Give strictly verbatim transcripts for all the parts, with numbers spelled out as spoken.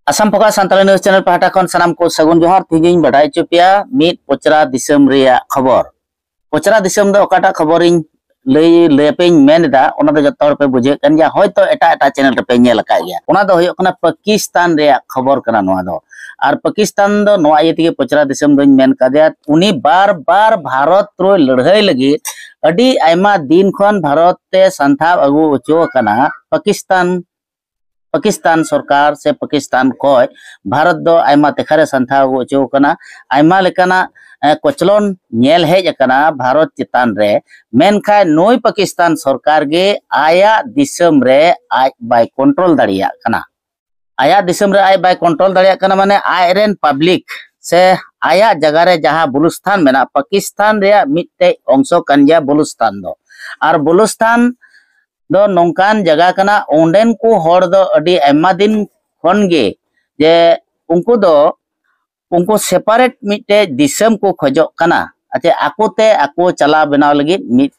Assam focus Santali news channel ᱯᱟᱦᱴᱟ ᱠᱷᱚᱱ ᱥᱟᱱᱟᱢ ᱠᱚ ᱥᱟᱹᱜᱩᱱ ᱡᱚᱦᱟᱨ᱾ ᱛᱮᱦᱮᱧ ᱤᱧ ᱵᱟᱰᱟᱭ ᱦᱚᱪᱚ ᱯᱮᱭᱟ ᱢᱤᱫ ᱯᱚᱪᱨᱟ ᱫᱤᱥᱚᱢ ᱨᱮᱭᱟᱜ ᱠᱷᱚᱵᱚᱨ᱾ ᱯᱚᱪᱨᱟ ᱫᱤᱥᱚᱢ ᱫᱚ ᱚᱠᱟᱴᱟᱜ ᱠᱷᱚᱵᱚᱨᱤᱧ ᱞᱟᱹᱭ, ᱞᱟᱹᱭ ᱟᱯᱮᱧ ᱢᱮᱱ ᱮᱫᱟ, ᱚᱱᱟ ᱫᱚ ᱡᱚᱛᱚ ᱦᱚᱲ ᱯᱮ ᱵᱩᱡᱷᱟᱹᱣ ᱠᱟᱱ ᱜᱮᱭᱟ, ᱦᱚᱭᱛᱚ ᱮᱴᱟᱜ ᱮᱴᱟᱜ ᱪᱮᱱᱮᱞ ᱨᱮᱯᱮ ᱧᱮᱞ ᱟᱠᱟᱫ ᱜᱮᱭᱟ᱾ ᱚᱱᱟ ᱫᱚ ᱦᱩᱭᱩᱜ ᱠᱟᱱᱟ ᱯᱟᱠᱤᱥᱛᱟᱱ ᱨᱮᱭᱟᱜ ᱠᱷᱚᱵᱚᱨ ᱠᱟᱱᱟ ᱱᱚᱣᱟ ᱫᱚ᱾ ᱟᱨ ᱯᱟᱠᱤᱥᱛᱟᱱ ᱫᱚ ᱱᱚᱣᱟ ᱤᱭᱟᱹ ᱛᱮᱜᱮ ᱯᱚᱪᱨᱟ ᱫᱤᱥᱚᱢ ᱫᱚᱧ ᱢᱮᱱ ᱠᱟᱫᱮᱭᱟ, ᱩᱱᱤ ᱵᱟᱨ ᱵᱟᱨ ᱵᱷᱟᱨᱚᱛ ᱨᱮ ᱞᱟᱹᱲᱦᱟᱹᱭ ᱞᱟᱹᱜᱤᱫ ᱟᱹᱰᱤ ᱟᱭᱢᱟ ᱫᱤᱱ ᱠᱷᱚᱱ ᱵᱷᱟᱨᱚᱛ ᱛᱮ ᱥᱟᱱᱛᱷᱟᱣ ᱟᱹᱜᱩ ᱦᱚᱪᱚ ᱟᱠᱟᱱᱟ᱾ ᱯᱟᱠᱤᱥᱛᱟᱱ ᱯᱟᱠᱤᱥᱛᱟᱱ ᱥᱚᱨᱠᱟᱨ ᱥᱮ ᱯᱟᱠᱤᱥᱛᱟᱱ ᱠᱷᱚᱡ ᱵᱷᱟᱨᱚᱛ ᱫᱚ ᱟᱭᱢᱟ ᱛᱮᱠᱷᱟ ᱨᱮ ᱥᱟᱱᱛᱷᱟᱣ ᱟᱹᱜᱩ ᱦᱚᱪᱚ ᱟᱠᱟᱱᱟ᱾ ᱟᱭᱢᱟ ᱞᱮᱠᱟᱱᱟᱜ ᱮ, ᱠᱚᱪᱞᱚᱱ ᱧᱮᱞ ᱦᱮᱡ ᱟᱠᱟᱱᱟ ᱵᱷᱟᱨᱚᱛ ᱪᱮᱛᱟᱱ ᱨᱮ᱾ ᱢᱮᱱᱠᱷᱟᱱ ᱱᱩᱭ ᱯᱟᱠᱤᱥᱛᱟᱱ ᱥᱚᱨᱠᱟᱨ ᱜᱮ ᱟᱭᱟᱜ ᱫᱤᱥᱚᱢ ᱨᱮ ᱟᱡ ᱵᱟᱭ ᱠᱚᱱᱴᱨᱳᱞ ᱫᱟᱲᱮᱭᱟᱜ ᱠᱟᱱᱟ᱾ ᱟᱭᱟᱜ ᱫᱤᱥᱚᱢ ᱨᱮ ᱟᱡ ᱵᱟᱭ ᱠᱚᱱᱴᱨᱳᱞ ᱫᱟᱲᱮᱭᱟᱜ ᱠᱟᱱᱟ, ᱢᱟᱱᱮ ᱟᱡ ᱨᱮᱱ ᱯᱟᱵᱽᱞᱤᱠ ᱥᱮ ᱟᱭᱟᱜ ᱡᱟᱭᱜᱟ ᱨᱮ ᱡᱟᱦᱟᱸ ᱵᱩᱞᱩᱥᱛᱷᱟᱱ ᱢᱮᱱᱟᱜᱼᱟ, ᱯᱟᱠᱤᱥᱛᱟᱱ ᱨᱮᱭᱟᱜ ᱢᱤᱫᱴᱮᱡ ᱚᱝᱥᱚ ᱠᱟᱱ ᱜᱮᱭᱟ ᱵᱩᱞᱩᱥᱛᱷᱟᱱ ᱫᱚ᱾ ᱟᱨ ᱵᱩᱞᱩᱥᱛᱷᱟᱱ ᱫᱚ ᱱᱚᱝᱠᱟᱱ ᱡᱟᱭᱜᱟ ᱠᱟᱱᱟ, ᱚᱸᱰᱮᱱ ᱠᱚ ᱦᱚᱲ ᱫᱚ ᱟᱹᱰᱤ ᱟᱭᱢᱟ ᱫᱤᱱ ᱠᱷᱚᱱ ᱜᱮ ᱡᱮ ᱩᱱᱠᱩ ᱫᱚ ᱩᱱᱠᱩ ᱥᱮᱯᱟᱨᱮᱴ ᱢᱤᱫᱴᱮᱡ ᱫᱤᱥᱚᱢ ᱠᱚ ᱠᱷᱚᱡᱚᱜ ᱠᱟᱱᱟ᱾ ᱟᱪᱪᱷᱟ, ᱟᱠᱚ ᱛᱮ ᱟᱠᱚ ᱪᱟᱞᱟᱣ ᱵᱮᱱᱟᱣ ᱞᱟᱹᱜᱤᱫ ᱢᱤᱫ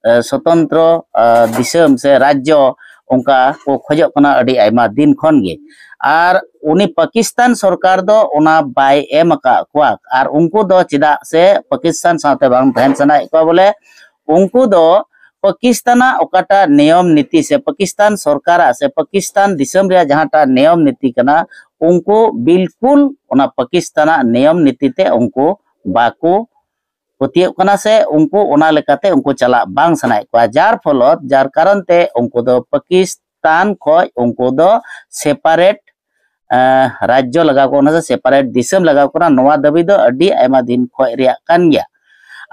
ᱮ, ᱥᱚᱛᱚᱱᱛᱨᱚ, ᱮ, ᱫᱤᱥᱚᱢ ᱥᱮ ᱨᱟᱡᱽᱡᱚ ᱚᱱᱠᱟ ᱠᱚ ᱠᱷᱚᱡᱚᱜ ᱠᱟᱱᱟ ᱟᱹᱰᱤ ᱟᱭᱢᱟ ᱫᱤᱱ ᱠᱷᱚᱱ ᱜᱮ᱾ ᱟᱨ ᱩᱱᱤ ᱯᱟᱠᱤᱥᱛᱟᱱ ᱥᱚᱨᱠᱟᱨ ᱫᱚ ᱚᱱᱟ ᱵᱟᱭ ᱮᱢ ᱟᱠᱟᱫ ᱠᱚᱣᱟ᱾ ᱟᱨ ᱩᱱᱠᱩ ᱫᱚ ᱪᱮᱫᱟᱜ ᱥᱮ ᱯᱟᱠᱤᱥᱛᱟᱱ ᱥᱟᱶᱛᱮ ᱵᱟᱝ ᱛᱟᱦᱮᱱ ᱥᱟᱱᱟᱭᱮᱫ ᱠᱚᱣᱟ, ᱵᱚᱞᱮ ᱩᱱᱠᱩ ᱫᱚ ᱯᱟᱠᱤᱥᱛᱟᱱᱟᱜ ᱚᱠᱟᱴᱟᱜ ᱱᱤᱭᱚᱢ ᱱᱤᱛᱤ ᱥᱮ ᱯᱟᱠᱤᱥᱛᱟᱱ ᱥᱚᱨᱠᱟᱨᱟᱜ ᱥᱮ ᱯᱟᱠᱤᱥᱛᱟᱱ ᱫᱤᱥᱚᱢ ᱨᱮᱭᱟᱜ ᱡᱟᱦᱟᱸᱴᱟᱜ ᱱᱤᱭᱚᱢ ᱱᱤᱛᱤ ᱠᱟᱱᱟ, ᱩᱱᱠᱩ ᱵᱤᱞᱠᱩᱞ ᱚᱱᱟ ᱯᱟᱠᱤᱥᱛᱟᱱᱟᱜ ᱱᱤᱭᱚᱢ ᱱᱤᱛᱤ ᱛᱮ ᱩᱱᱠᱩ ᱵᱟᱠᱚ ᱯᱟᱹᱛᱭᱟᱹᱜ ᱠᱟᱱᱟ ᱥᱮ ᱩᱱᱠᱩ ᱚᱱᱟ ᱞᱮᱠᱟᱛᱮ ᱩᱱᱠᱩ ᱪᱟᱞᱟᱜ ᱵᱟᱝ ᱥᱟᱱᱟᱭᱮᱫ ᱠᱚᱣᱟ᱾ ᱡᱟᱨ ᱯᱷᱚᱞᱚᱛ, ᱡᱟᱨ ᱠᱟᱨᱚᱱ ᱛᱮ ᱩᱱᱠᱩ ᱫᱚ ᱯᱟᱠᱤᱥᱛᱟᱱ ᱠᱷᱚᱡ ᱩᱱᱠᱩ ᱫᱚ ᱥᱮᱯᱟᱨᱮᱴ ᱨᱟᱡᱽᱡᱚ ᱞᱟᱜᱟᱣ ᱠᱚ ᱠᱟᱱᱟ ᱥᱮ ᱥᱮᱯᱟᱨᱮᱴ ᱫᱤᱥᱚᱢ ᱞᱟᱜᱟᱣ ᱠᱚ ᱠᱟᱱᱟ᱾ ᱱᱚᱣᱟ ᱫᱟᱹᱵᱤ ᱫᱚ ᱟᱹᱰᱤ ᱟᱭᱢᱟ ᱫᱤᱱ ᱠᱷᱚᱡ ᱨᱮᱭᱟᱜ ᱠᱟᱱ ᱜᱮᱭᱟ᱾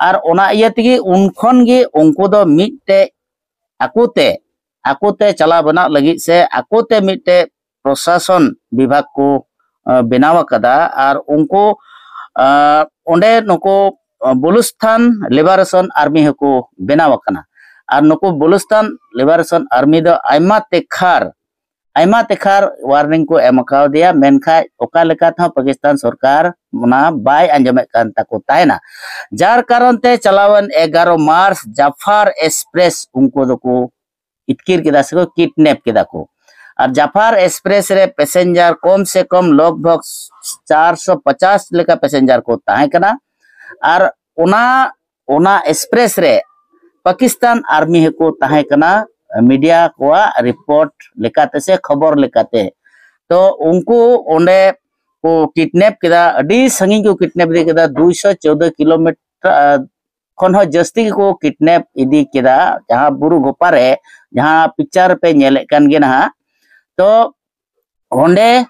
ᱟᱨ ᱚᱱᱟ ᱤᱭᱟᱹ ᱛᱮᱜᱮ ᱩᱱ ᱠᱷᱚᱱ ᱜᱮ ᱩᱱᱠᱩ ᱫᱚ ᱢᱤᱫᱴᱮᱡ ᱟᱠᱚᱛᱮ, ᱟᱠᱚᱛᱮ ᱪᱟᱞᱟᱣ ᱵᱮᱱᱟᱜ ᱞᱟᱹᱜᱤᱫ ᱥᱮ ᱟᱠᱚᱛᱮ ᱢᱤᱫᱴᱮᱡ ᱯᱨᱚᱥᱟᱥᱚᱱ ᱵᱤᱵᱷᱟᱜᱽ ᱠᱚ, ᱟ, ᱵᱮᱱᱟᱣ ᱟᱠᱟᱫᱟ᱾ ᱟᱨ ᱩᱱᱠᱩ, ᱟ, ᱚᱸᱰᱮ ᱱᱩᱠᱩ, ᱟ, ᱵᱩᱞᱩᱥᱛᱷᱟᱱ ᱞᱤᱵᱟᱨᱮᱥᱚᱱ ᱟᱨᱢᱤ ᱦᱚᱸᱠᱚ ᱵᱮᱱᱟᱣ ᱟᱠᱟᱱᱟ᱾ ᱟᱨ ᱱᱩᱠᱩ ᱵᱩᱞᱩᱥᱛᱷᱟᱱ ᱞᱤᱵᱟᱨᱮᱥᱚᱱ ᱟᱨᱢᱤ ᱫᱚ ᱟᱭᱢᱟ ᱛᱮᱠᱷᱟᱨ, ᱟᱭᱢᱟ ᱛᱮᱠᱷᱟᱨ ᱣᱟᱨᱱᱤᱝ ᱠᱚ ᱮᱢ ᱠᱟᱣᱫᱮᱭᱟ, ᱢᱮᱱᱠᱷᱟᱱ ᱚᱠᱟ ᱞᱮᱠᱟ ᱛᱮᱦᱚᱸ ᱯᱟᱠᱤᱥᱛᱟᱱ ᱥᱚᱨᱠᱟᱨ ᱚᱱᱟ ᱵᱟᱭ ᱟᱸᱡᱚᱢᱮᱫ ᱠᱟᱱ ᱛᱟᱠᱚ ᱛᱟᱦᱮᱱᱟ᱾ ᱡᱟᱨ ᱠᱟᱨᱚᱱ ᱛᱮ ᱪᱟᱞᱟᱣᱮᱱ ᱮᱜᱟᱨᱚ ᱢᱟᱨᱪ ᱡᱟᱯᱷᱟᱨ ᱮᱠᱥᱯᱨᱮᱥ ᱩᱱᱠᱩ ᱫᱚᱠᱚ ᱤᱛᱠᱤᱨ ᱠᱮᱫᱟ ᱥᱮᱠᱚ ᱠᱤᱰᱱᱮᱯ ᱠᱮᱫᱟ ᱠᱚ᱾ ᱟᱨ ᱡᱟᱯᱷᱟᱨ ᱮᱠᱥᱯᱨᱮᱥ ᱨᱮ ᱯᱮᱥᱮᱧᱡᱟᱨ ᱠᱚᱢ ᱥᱮ ᱠᱚᱢ ᱞᱚᱜᱽ ᱵᱷᱚᱜᱽ ᱪᱟᱨᱥᱚ ᱯᱚᱪᱟᱥ ᱞᱮᱠᱟ ᱯᱮᱥᱮᱧᱡᱟᱨ ᱠᱚ ᱛᱟᱦᱮᱸ ᱠᱟᱱᱟ᱾ ᱟᱨ ᱚᱱᱟ ᱚᱱᱟ ᱮᱠᱥᱯᱨᱮᱥ ᱨᱮ ᱯᱟᱠᱤᱥᱛᱟᱱ ᱟᱨᱢᱤ ᱦᱚᱸᱠᱚ ᱛᱟᱦᱮᱸ ᱠᱟᱱᱟ, ᱢᱤᱰᱤᱭᱟ ᱠᱚᱣᱟᱜ ᱨᱤᱯᱳᱨᱴ ᱞᱮᱠᱟᱛᱮ ᱥᱮ ᱠᱷᱚᱵᱚᱨ ᱞᱮᱠᱟᱛᱮ᱾ ᱛᱚ ᱩᱱᱠᱩ ᱚᱸᱰᱮ ᱠᱚ ᱠᱤᱰᱱᱮᱯ ᱠᱮᱫᱟ, ᱟᱹᱰᱤ ᱥᱟᱺᱜᱤᱧ ᱠᱚ ᱠᱤᱰᱱᱮᱯ ᱤᱫᱤ ᱠᱮᱫᱟ, ᱫᱩᱭᱥᱚ ᱪᱳᱫᱫᱳ ᱠᱤᱞᱳᱢᱤᱴᱟᱨ ᱠᱷᱚᱱ ᱦᱚᱸ ᱡᱟᱹᱥᱛᱤ ᱜᱮᱠᱚ ᱠᱤᱰᱱᱮᱯ ᱤᱫᱤ ᱠᱮᱫᱟ, ᱡᱟᱦᱟᱸ ᱵᱩᱨᱩ ᱜᱚᱯᱟ ᱨᱮ, ᱡᱟᱦᱟᱸ ᱯᱤᱠᱪᱟᱨ ᱯᱮ ᱧᱮᱞᱮᱫ ᱠᱟᱱ ᱜᱮ ᱱᱟᱦᱟᱜ᱾ ᱛᱚ ᱚᱸᱰᱮ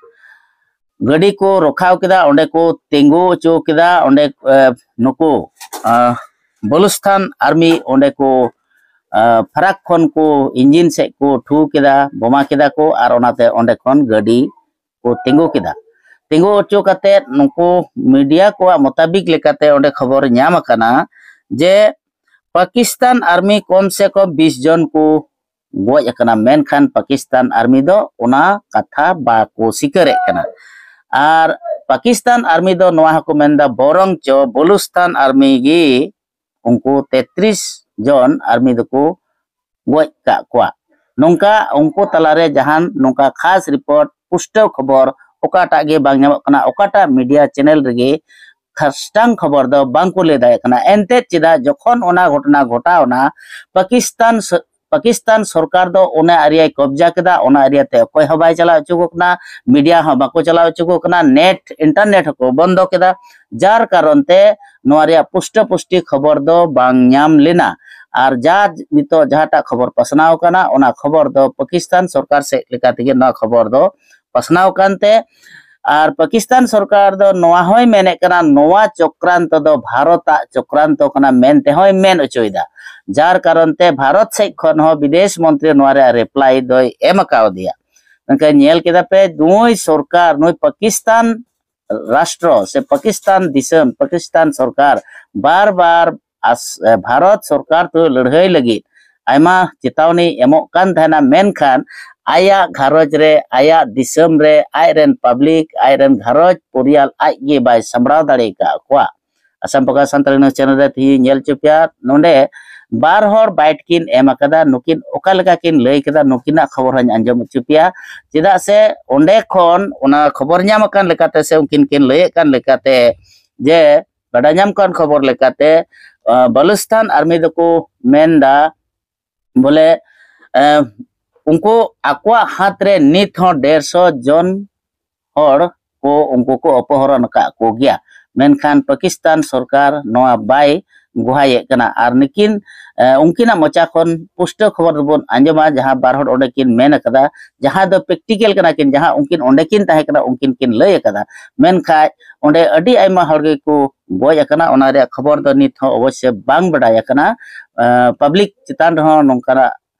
ᱜᱟᱹᱰᱤ ᱠᱚ ᱨᱚᱠᱷᱟᱣ ᱠᱮᱫᱟ, ᱚᱸᱰᱮ ᱠᱚ ᱛᱤᱸᱜᱩ ᱦᱚᱪᱚ ᱠᱮᱫᱟ, ᱚᱸᱰᱮ ᱮ, ᱱᱩᱠᱩ ᱟ, ᱵᱚᱞᱩᱥᱛᱷᱟᱱ ᱟᱨᱢᱤ ᱚᱸᱰᱮ ᱠᱚ ᱟ, ᱯᱷᱟᱨᱟᱠ ᱠᱷᱚᱱ ᱠᱚ ᱤᱧᱡᱤᱱ ᱥᱮᱫ ᱠᱚ ᱴᱷᱩ ᱠᱮᱫᱟ, ᱵᱳᱢᱟ ᱠᱮᱫᱟ ᱠᱚ, ᱟᱨ ᱚᱱᱟᱛᱮ ᱚᱸᱰᱮ ᱠᱷᱚᱱ ᱜᱟᱹᱰᱤ ᱠᱚ ᱛᱤᱸᱜᱩ ᱠᱮᱫᱟ᱾ ᱛᱤᱸᱜᱩ ᱦᱚᱪᱚ ᱠᱟᱛᱮᱫ ᱱᱩᱠᱩ ᱢᱤᱰᱤᱭᱟ ᱠᱚᱣᱟᱜ ᱢᱚᱛᱟᱵᱤᱠ ᱞᱮᱠᱟᱛᱮ ᱚᱸᱰᱮ ᱠᱷᱚᱵᱚᱨ ᱧᱟᱢ ᱟᱠᱟᱱᱟ ᱡᱮ ᱯᱟᱠᱤᱥᱛᱟᱱ ᱟᱨᱢᱤ ᱠᱚᱢ ᱥᱮ ᱠᱚᱢ ᱵᱤᱥ ᱡᱚᱱ ᱠᱚ ᱜᱚᱡ ᱟᱠᱟᱱᱟ, ᱢᱮᱱᱠᱷᱟᱱ ᱯᱟᱠᱤᱥᱛᱟᱱ ᱟᱨᱢᱤ ᱫᱚ ᱚᱱᱟ ᱠᱟᱛᱷᱟ ᱵᱟᱠᱚ ᱥᱤᱠᱟᱹᱨᱮᱫ ᱠᱟᱱᱟ᱾ ᱟᱨ ᱯᱟᱠᱤᱥᱛᱟᱱ ᱟᱨᱢᱤ ᱫᱚ ᱱᱚᱣᱟ ᱦᱚᱸᱠᱚ ᱢᱮᱱᱫᱟ, ᱵᱚᱨᱚᱝ ᱪᱚ ᱵᱚᱞᱩᱥᱛᱟᱱ ᱟᱨᱢᱤ ᱜᱮ ᱩᱱᱠᱩ ᱛᱮᱛᱨᱤᱥ ᱡᱚᱱ ᱟᱨᱢᱤ ᱫᱚᱠᱚ ᱜᱚᱡ ᱠᱟᱜ ᱠᱚᱣᱟ᱾ ᱱᱚᱝᱠᱟ ᱩᱱᱠᱩ ᱛᱟᱞᱟᱨᱮ ᱡᱟᱦᱟᱱ ᱱᱚᱝᱠᱟ ᱠᱷᱟᱥ ᱨᱤᱯᱳᱨᱴ, ᱯᱩᱥᱴᱟᱹᱣ ᱠᱷᱚᱵᱚᱨ ᱚᱠᱟᱴᱟᱜ ᱜᱮ ᱵᱟᱝ ᱧᱟᱢᱚᱜ ᱠᱟᱱᱟ, ᱚᱠᱟᱴᱟᱜ ᱢᱤᱰᱤᱭᱟ ᱪᱮᱱᱮᱞ ᱨᱮᱜᱮ ᱠᱷᱟᱥᱴᱟᱝ ᱠᱷᱚᱵᱚᱨ ᱫᱚ ᱵᱟᱝ ᱠᱚ ᱞᱟᱹᱭ ᱫᱟᱲᱮᱭᱟᱜ ᱠᱟᱱᱟ᱾ ᱮᱱᱛᱮᱫ ᱪᱮᱫᱟᱜ ᱡᱚᱠᱷᱚᱱ ᱚᱱᱟ ᱜᱷᱚᱴᱚᱱᱟ ᱜᱷᱚᱴᱟᱣᱱᱟ, ᱯᱟᱠᱤᱥᱛᱟᱱ ᱥᱚ-, ᱯᱟᱠᱤᱥᱛᱟᱱ ᱥᱚᱨᱠᱟᱨ ᱫᱚ ᱚᱱᱟ ᱮᱨᱤᱭᱟᱭ ᱠᱚᱵᱡᱟ ᱠᱮᱫᱟ, ᱚᱱᱟ ᱮᱨᱤᱭᱟ ᱛᱮ ᱚᱠᱚᱭ ᱦᱚᱸ ᱵᱟᱭ ᱪᱟᱞᱟᱣ ᱦᱚᱪᱚ ᱠᱚ ᱠᱟᱱᱟ, ᱢᱤᱰᱤᱭᱟ ᱦᱚᱸ ᱵᱟᱠᱚ ᱪᱟᱞᱟᱣ ᱦᱚᱪᱚ ᱠᱚ ᱠᱟᱱᱟ, ᱱᱮᱴ ᱤᱱᱴᱟᱨᱱᱮᱴ ᱦᱚᱸᱠᱚ ᱵᱚᱱᱫᱚ ᱠᱮᱫᱟ᱾ ᱡᱟᱨ ᱠᱟᱨᱚᱱ ᱛᱮ ᱱᱚᱣᱟ ᱨᱮᱭᱟᱜ ᱯᱩᱥᱴᱟᱹ ᱯᱩᱥᱴᱤ ᱠᱷᱚᱵᱚᱨ ᱫᱚ ᱵᱟᱝ ᱧᱟᱢ ᱞᱮᱱᱟ᱾ ᱟᱨ ᱡᱟ ᱱᱤᱛᱚᱜ ᱡᱟᱦᱟᱸᱴᱟᱜ ᱠᱷᱚᱵᱚᱨ ᱯᱟᱥᱱᱟᱣ ᱠᱟᱱᱟ, ᱚᱱᱟ ᱠᱷᱚᱵᱚᱨ ᱫᱚ ᱯᱟᱠᱤᱥᱛᱟᱱ ᱥᱚᱨᱠᱟᱨ ᱥᱮᱫ ᱞᱮᱠᱟ ᱛᱮᱜᱮ ᱱᱚᱣᱟ ᱠᱷᱚᱵᱚᱨ ᱫᱚ ᱯᱟᱥᱱᱟᱣ ᱠᱟᱱᱛᱮ, ᱟᱨ ᱯᱟᱠᱤᱥᱛᱟᱱ ᱥᱚᱨᱠᱟᱨ ᱫᱚ ᱱᱚᱣᱟ ᱦᱚᱸᱭ ᱢᱮᱱᱮᱫ ᱠᱟᱱᱟ, ᱱᱚᱣᱟ ᱪᱚᱠᱨᱟᱱᱛᱚ ᱫᱚ ᱵᱷᱟᱨᱚᱛᱟᱜ ᱪᱚᱠᱨᱟᱱᱛᱚ ᱠᱟᱱᱟ ᱢᱮᱱᱛᱮ ᱦᱚᱸᱭ ᱢᱮᱱ ᱦᱚᱪᱚᱭᱮᱫᱟ᱾ ᱡᱟᱨ ᱠᱟᱨᱚᱱ ᱛᱮ ᱵᱷᱟᱨᱚᱛ ᱥᱮᱫ ᱠᱷᱚᱱ ᱦᱚᱸ ᱵᱤᱫᱮᱥ ᱢᱚᱱᱛᱨᱤ ᱱᱚᱣᱟ ᱨᱮᱭᱟᱜ ᱨᱤᱯᱞᱟᱭ ᱫᱚᱭ ᱮᱢ ᱟᱠᱟᱣᱫᱮᱭᱟ᱾ ᱢᱮᱱᱠᱷᱟᱱ ᱧᱮᱞ ᱠᱮᱫᱟ ᱯᱮ, ᱱᱩᱭ ᱥᱚᱨᱠᱟᱨ, ᱱᱩᱭ ᱯᱟᱠᱤᱥᱛᱟᱱ ᱨᱟᱥᱴᱨᱚ ᱥᱮ ᱯᱟᱠᱤᱥᱛᱟᱱ ᱫᱤᱥᱚᱢ, ᱯᱟᱠᱤᱥᱛᱟᱱ ᱥᱚᱨᱠᱟᱨ ᱵᱟᱨ ᱵᱟᱨ ᱟᱥ-, ᱮ, ᱵᱷᱟᱨᱚᱛ ᱥᱚᱨᱠᱟᱨ ᱛᱩᱞᱩᱡ ᱞᱟᱹᱲᱦᱟᱹᱭ ᱞᱟᱹᱜᱤᱫ ᱟᱭᱢᱟ ᱪᱮᱛᱟᱣᱱᱤ ᱮᱢᱚᱜ ᱠᱟᱱ ᱛᱟᱦᱮᱱᱟ, ᱢᱮᱱᱠᱷᱟᱱ ᱟᱭᱟᱜ ᱜᱷᱟᱨᱚᱸᱡᱽ ᱨᱮ, ᱟᱭᱟᱜ ᱫᱤᱥᱚᱢ ᱨᱮ, ᱟᱡ ᱨᱮᱱ ᱯᱟᱵᱽᱞᱤᱠ, ᱟᱡ ᱨᱮᱱ ᱜᱷᱟᱨᱚᱸᱡᱽ ᱯᱚᱨᱤᱭᱟᱞ ᱟᱡ ᱜᱮ ᱵᱟᱭ ᱥᱟᱢᱵᱲᱟᱣ ᱫᱟᱲᱮ ᱟᱠᱟᱫ ᱠᱚᱣᱟ᱾ ᱟᱥᱟᱢ ᱯᱨᱚᱠᱟᱥ ᱥᱟᱱᱛᱟᱲᱤ ᱱᱤᱭᱩᱡᱽ ᱪᱮᱱᱮᱞ ᱨᱮ ᱛᱮᱦᱮᱧ ᱧᱮᱞ ᱦᱚᱪᱚ ᱯᱮᱭᱟ, ᱱᱚᱰᱮ ᱵᱟᱨ ᱦᱚᱲ ᱵᱟᱭᱤᱴ ᱠᱤᱱ ᱮᱢ ᱟᱠᱟᱫᱟ᱾ ᱱᱩᱠᱤᱱ ᱚᱠᱟ ᱞᱮᱠᱟ ᱠᱤᱱ ᱞᱟᱹᱭ ᱠᱮᱫᱟ, ᱱᱩᱠᱤᱱᱟᱜ ᱠᱷᱚᱵᱚᱨ ᱦᱚᱸᱧ ᱟᱸᱡᱚᱢ ᱦᱚᱪᱚ ᱯᱮᱭᱟ᱾ ᱪᱮᱫᱟᱜ ᱥᱮ ᱚᱸᱰᱮ ᱠᱷᱚᱱ ᱚᱱᱟ ᱠᱷᱚᱵᱚᱨ ᱧᱟᱢ ᱟᱠᱟᱱ ᱞᱮᱠᱟᱛᱮ ᱥᱮ ᱩᱱᱠᱤᱱ ᱠᱤᱱ ᱞᱟᱹᱭᱮᱫ ᱠᱟᱱ ᱞᱮᱠᱟᱛᱮ, ᱡᱮ ᱵᱟᱰᱟᱭ ᱧᱟᱢ ᱠᱟᱱ ᱠᱷᱚᱵᱚᱨ ᱞᱮᱠᱟᱛᱮ, ᱟᱸ, ᱵᱟᱞᱩᱪᱤᱥᱛᱟᱱ ᱟᱨᱢᱤ ᱫᱚᱠᱚ ᱢᱮᱱᱫᱟ ᱵᱚᱞᱮ, ᱟᱸ, ᱩᱱᱠᱩ ᱟᱠᱚᱣᱟᱜ ᱦᱟᱛ ᱨᱮ ᱱᱤᱛ ᱦᱚᱸ ᱰᱮᱲᱥᱚ ᱡᱚᱱ ᱦᱚᱲ ᱠᱚ ᱩᱱᱠᱩ ᱠᱚ ᱚᱯᱚᱦᱚᱨᱚᱱ ᱟᱠᱟᱫ ᱠᱚ ᱜᱮᱭᱟ᱾ ᱢᱮᱱᱠᱷᱟᱱ ᱯᱟᱠᱤᱥᱛᱟᱱ ᱥᱚᱨᱠᱟᱨ ᱱᱚᱣᱟ ᱵᱟᱭ ᱜᱚᱦᱟᱭᱮᱫ ᱠᱟᱱᱟ᱾ ᱟᱨ ᱱᱩᱠᱤᱱ, ᱮ, ᱩᱱᱠᱤᱱᱟᱜ ᱢᱚᱪᱟ ᱠᱷᱚᱱ ᱯᱩᱥᱴᱟᱹᱣ ᱠᱷᱚᱵᱚᱨ ᱫᱚᱵᱚᱱ ᱟᱸᱡᱚᱢᱟ, ᱡᱟᱦᱟᱸ ᱵᱟᱨ ᱦᱚᱲ ᱚᱸᱰᱮ ᱠᱤᱱ ᱢᱮᱱ ᱟᱠᱟᱫᱟ, ᱡᱟᱦᱟᱸ ᱫᱚ ᱯᱨᱮᱠᱴᱤᱠᱮᱞ ᱠᱟᱱᱟ ᱠᱤᱱ, ᱡᱟᱦᱟᱸ ᱩᱱᱠᱤᱱ ᱚᱸᱰᱮ ᱠᱤᱱ ᱛᱟᱦᱮᱸ ᱠᱟᱱᱟ, ᱩᱱᱠᱤᱱ ᱠᱤᱱ ᱞᱟᱹᱭ ᱟᱠᱟᱫᱟ᱾ ᱢᱮᱱᱠᱷᱟᱡ ᱚᱸᱰᱮ ᱟᱹᱰᱤ ᱟᱭᱢᱟ ᱦᱚᱲ ᱜᱮᱠᱚ ᱜᱚᱡ ᱟᱠᱟᱱᱟ, ᱚᱱᱟ ᱨᱮᱭᱟᱜ ᱠᱷᱚᱵᱚᱨ ᱫᱚ ᱱᱤᱛ ᱦᱚᱸ ᱚᱵᱚᱥᱥᱳᱭ ᱵᱟᱝ ᱵᱟᱰᱟᱭ ᱟᱠᱟᱱᱟ᱾ ᱮ, ᱯᱟᱵᱽᱞᱤᱠ ᱪᱮᱛᱟᱱ ᱨᱮᱦᱚᱸ ᱱᱚᱝᱠᱟᱱᱟᱜ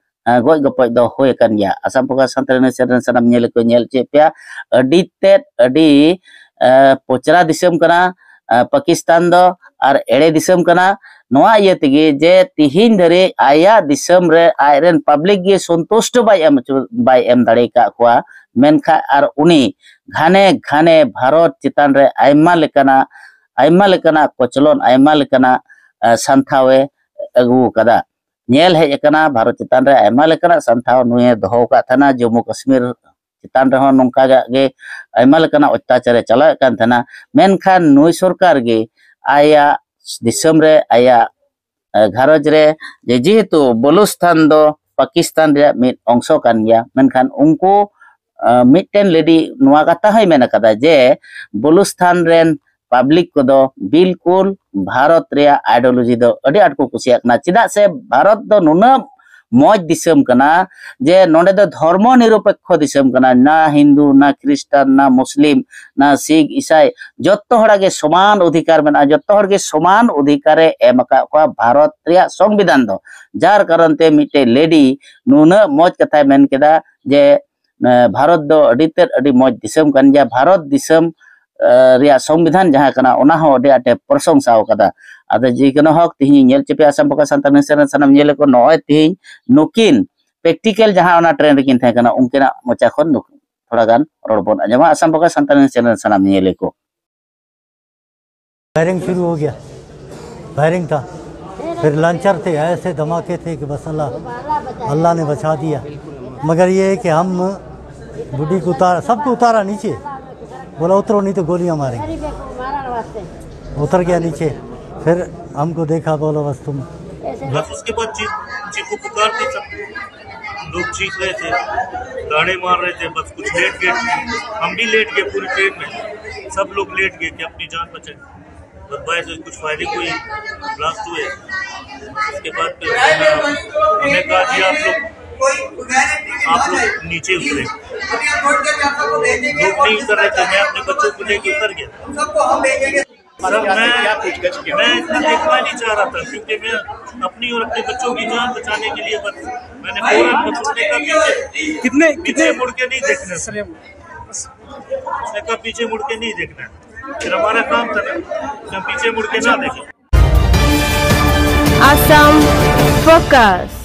ᱮ, ᱜᱚᱡ ᱜᱚᱯᱚᱡ ᱫᱚ ᱦᱩᱭ ᱟᱠᱟᱱ ᱜᱮᱭᱟ᱾ ᱟᱥᱟᱢ ᱯᱨᱚᱠᱟᱥ ᱥᱟᱱᱛᱟᱲᱤ ᱱᱤᱭᱩᱡᱽ ᱪᱮᱱᱮᱞ ᱥᱟᱱᱟᱢ ᱧᱮᱞ ᱠᱚ ᱧᱮᱞ ᱦᱚᱪᱚᱭᱮᱫ ᱯᱮᱭᱟ᱾ ᱟᱹᱰᱤ ᱛᱮᱫ, ᱟᱹᱰᱤ, ᱮ, ᱯᱚᱪᱨᱟ ᱫᱤᱥᱚᱢ ᱠᱟᱱᱟ, ᱮ, ᱯᱟᱠᱤᱥᱛᱟᱱ ᱫᱚ, ᱟᱨ ᱮᱲᱮ ᱫᱤᱥᱚᱢ ᱠᱟᱱᱟ᱾ ᱱᱚᱣᱟ ᱤᱭᱟᱹ ᱛᱮᱜᱮ ᱡᱮ ᱛᱤᱦᱤᱧ ᱫᱷᱟᱹᱨᱤᱡ ᱟᱭᱟᱜ ᱫᱤᱥᱚᱢ ᱨᱮ ᱟᱡᱨᱮᱱ ᱯᱟᱵᱽᱞᱤᱠ ᱜᱮ ᱥᱚᱱᱛᱩᱥᱴ ᱵᱟᱭ ᱮᱢ ᱦᱚᱪᱚ, ᱵᱟᱭ ᱮᱢ ᱫᱟᱲᱮ ᱟᱠᱟᱫ ᱠᱚᱣᱟ, ᱢᱮᱱᱠᱷᱟᱱ ᱟᱨ ᱩᱱᱤ ᱜᱷᱟᱱᱮ ᱜᱷᱟᱱᱮ ᱵᱷᱟᱨᱚᱛ ᱪᱮᱛᱟᱱ ᱨᱮ ᱟᱭᱢᱟ ᱞᱮᱠᱟᱱᱟᱜ, ᱟᱭᱢᱟ ᱞᱮᱠᱟᱱᱟᱜ ᱠᱚᱪᱞᱚᱱ, ᱟᱭᱢᱟ ᱞᱮᱠᱟᱱᱟᱜ, ᱮ, ᱥᱟᱱᱛᱷᱟᱣᱮ ᱟᱹᱜᱩ ᱟᱠᱟᱫᱟ᱾ ᱧᱮᱞ ᱦᱮᱡ ᱟᱠᱟᱱᱟ, ᱵᱷᱟᱨᱚᱛ ᱪᱮᱛᱟᱱ ᱨᱮ ᱟᱭᱢᱟ ᱞᱮᱠᱟᱱᱟᱜ ᱥᱟᱱᱛᱷᱟᱣ ᱱᱩᱭᱮ ᱫᱚᱦᱚ ᱟᱠᱟᱫ ᱛᱟᱦᱮᱱᱟ᱾ ᱡᱚᱢᱢᱩ ᱠᱟᱥᱢᱤᱨ ᱪᱮᱛᱟᱱ ᱨᱮᱦᱚᱸ ᱱᱚᱝᱠᱟ ᱜᱮ ᱟᱭᱢᱟ ᱞᱮᱠᱟᱱᱟᱜ ᱚᱛᱛᱟᱪᱟᱨᱮ ᱪᱟᱞᱟᱣᱮᱫ ᱠᱟᱱ ᱛᱟᱦᱮᱱᱟ᱾ ᱢᱮᱱᱠᱷᱟᱱ ᱱᱩᱭ ᱥᱚᱨᱠᱟᱨ ᱜᱮ ᱟᱭᱟᱜ ᱫᱤᱥᱚᱢ ᱨᱮ, ᱟᱭᱟᱜ, ᱮ, ᱜᱷᱟᱨᱚᱸᱡᱽ ᱨᱮ, ᱡᱮ ᱡᱮᱦᱮᱛᱩ ᱵᱚᱞᱩᱥᱛᱷᱟᱱ ᱫᱚ ᱯᱟᱠᱤᱥᱛᱟᱱ ᱨᱮᱭᱟᱜ ᱢᱤᱫ ᱚᱝᱥᱚ ᱠᱟᱱ ᱜᱮᱭᱟ, ᱢᱮᱱᱠᱷᱟᱱ ᱩᱱᱠᱩ, ᱮ, ᱢᱤᱫᱴᱮᱱ ᱞᱮᱰᱤ ᱱᱚᱣᱟ ᱠᱟᱛᱷᱟ ᱦᱚᱸᱭ ᱢᱮᱱ ᱟᱠᱟᱫᱟ ᱡᱮ ᱵᱚᱞᱩᱥᱛᱷᱟᱱ ᱨᱮᱱ ᱯᱟᱵᱽᱞᱤᱠ ᱠᱚᱫᱚ ᱵᱤᱞᱠᱩᱞ ᱵᱷᱟᱨᱚᱛ ᱨᱮᱭᱟᱜ ᱟᱭᱰᱤᱭᱳᱞᱚᱡᱤ ᱫᱚ ᱟᱹᱰᱤ ᱟᱸᱴ ᱠᱚ ᱠᱩᱥᱤᱭᱟᱜ ᱠᱟᱱᱟ᱾ ᱪᱮᱫᱟᱜ ᱥᱮ ᱵᱷᱟᱨᱚᱛ ᱫᱚ ᱱᱩᱱᱟᱹᱜ ᱢᱚᱡᱽ ᱫᱤᱥᱚᱢ ᱠᱟᱱᱟ ᱡᱮ ᱱᱚᱰᱮ ᱫᱚ ᱫᱷᱚᱨᱢᱚ ᱱᱤᱨᱚᱯᱮᱠᱠᱷᱚ ᱫᱤᱥᱚᱢ ᱠᱟᱱᱟ, ᱱᱟ ᱦᱤᱱᱫᱩ, ᱱᱟ ᱠᱷᱨᱤᱥᱴᱟᱱ, ᱱᱟ ᱢᱩᱥᱞᱤᱢ, ᱱᱟ ᱥᱤᱠᱷ, ᱤᱥᱟᱭ, ᱡᱚᱛᱚ ᱦᱚᱲᱟᱜ ᱜᱮ ᱥᱚᱢᱟᱱ ᱚᱫᱷᱤᱠᱟᱨ ᱢᱮᱱᱟᱜᱼᱟ᱾ ᱡᱚᱛᱚ ᱦᱚᱲ ᱜᱮ ᱥᱚᱢᱟᱱ ᱚᱫᱷᱤᱠᱟᱨᱮ ᱮᱢ ᱟᱠᱟᱫ ᱠᱚᱣᱟ ᱵᱷᱟᱨᱚᱛ ᱨᱮᱭᱟᱜ ᱥᱚᱝᱵᱤᱫᱷᱟᱱ ᱫᱚ᱾ ᱡᱟᱨ ᱠᱟᱨᱚᱱ ᱛᱮ ᱢᱤᱫᱴᱮᱡ ᱞᱮᱰᱤ ᱱᱩᱱᱟᱹᱜ ᱢᱚᱡᱽ ᱠᱟᱛᱷᱟᱭ ᱢᱮᱱ ᱠᱮᱫᱟ ᱡᱮ, ᱮ, ᱵᱷᱟᱨᱚᱛ ᱫᱚ ᱟᱹᱰᱤ ᱛᱮᱫ ᱟᱹᱰᱤ ᱢᱚᱡᱽ ᱫᱤᱥᱚᱢ ᱠᱟᱱ ᱜᱮᱭᱟ᱾ ᱵᱷᱟᱨᱚᱛ ᱫᱤᱥᱚᱢ, ᱮ, ᱨᱮᱭᱟᱜ ᱥᱚᱝᱵᱤᱫᱷᱟᱱ ᱡᱟᱦᱟᱸ ᱠᱟᱱᱟ, ᱚᱱᱟ ᱦᱚᱸ ᱟᱹᱰᱤ ᱟᱸᱴᱮ ᱯᱨᱚᱥᱚᱝᱥᱟ ᱟᱠᱟᱫᱟ᱾ ᱟᱫᱚ ᱡᱮ ᱠᱳᱱᱳ ᱦᱚᱠ, ᱛᱮᱦᱮᱧ ᱧᱮᱞ ᱦᱚᱪᱚ ᱯᱮᱭᱟ ᱟᱥᱟᱢ ᱯᱨᱚᱠᱟᱥ ᱥᱟᱱᱛᱟᱲ ᱱᱤᱭᱩᱡᱽ ᱪᱮᱱᱮᱞ ᱥᱟᱱᱟᱢ ᱧᱮᱞ ᱠᱚ, ᱱᱚᱜᱼᱚᱭ ᱛᱮᱦᱮᱧ ᱱᱩᱠᱤᱱ ᱯᱨᱮᱠᱴᱤᱠᱮᱞ ᱡᱟᱦᱟᱸ ᱚᱱᱟ ᱴᱨᱮᱱ ᱨᱮᱠᱤᱱ ᱛᱟᱦᱮᱸ ᱠᱟᱱᱟ, ᱩᱱᱠᱤᱱᱟᱜ ᱢᱚᱪᱟ ᱠᱷᱚᱱ ᱱᱩᱠ-, ᱛᱷᱚᱲᱟ ᱜᱟᱱ ᱨᱚᱲ ᱵᱚᱱ ᱟᱸᱡᱚᱢᱟ᱾ ᱟᱥᱟᱢ ᱯᱨᱚᱠᱟᱥ ᱥᱟᱱᱛᱟᱲ ᱱᱤᱭᱩᱡᱽ ᱪᱮᱱᱮᱞ ᱥᱟᱱᱟᱢ ᱧᱮᱞ ᱠᱚ᱾ फायरिंग शुरू हो गया। फायरिंग था। फिर लांचर थे, ऐसे धमाके थे कि बस अल्लाह, अल्लाह ने बचा दिया। मगर ये है कि हम बुढ़ी को उतार, सबको उतारा नीचे, बोला उतरो नहीं तो गोलियां मारेंगे। उतर गया नीचे, फिर हमको देखा, बोलो बस तुम। बस उसके बाद चीख, चीखों पुकार थी सब, लोग चीख रहे थे, गाड़े मार रहे थे, बस कुछ लेट गए, हम भी लेट गए पूरी ट्रेन में, सब लोग लेट गए कि अपनी जान बचाए। बस भाई से कुछ फायरिंग हुई, ब्लास्ट हुए। उसके बाद फिर हमें कहा कि आप लोग, आप लोग नीचे उतरे। लोग नहीं उतर रहे थे, मैं अपने बच्चों को लेके उतर गया। सर, मैं मैं इतना देखना नहीं चाह रहा था, क्योंकि मैं अपनी और अपने बच्चों की जान बचाने के लिए बस मैंने फौरन बस उसने कहा पीछे, कितने पीछे कितने मुड़ के नहीं देखना। सर, उसने कहा पीछे मुड़ के नहीं देखना। फिर हमारा काम था ना कि हम पीछे मुड़ के ना देखें। Assam Focus.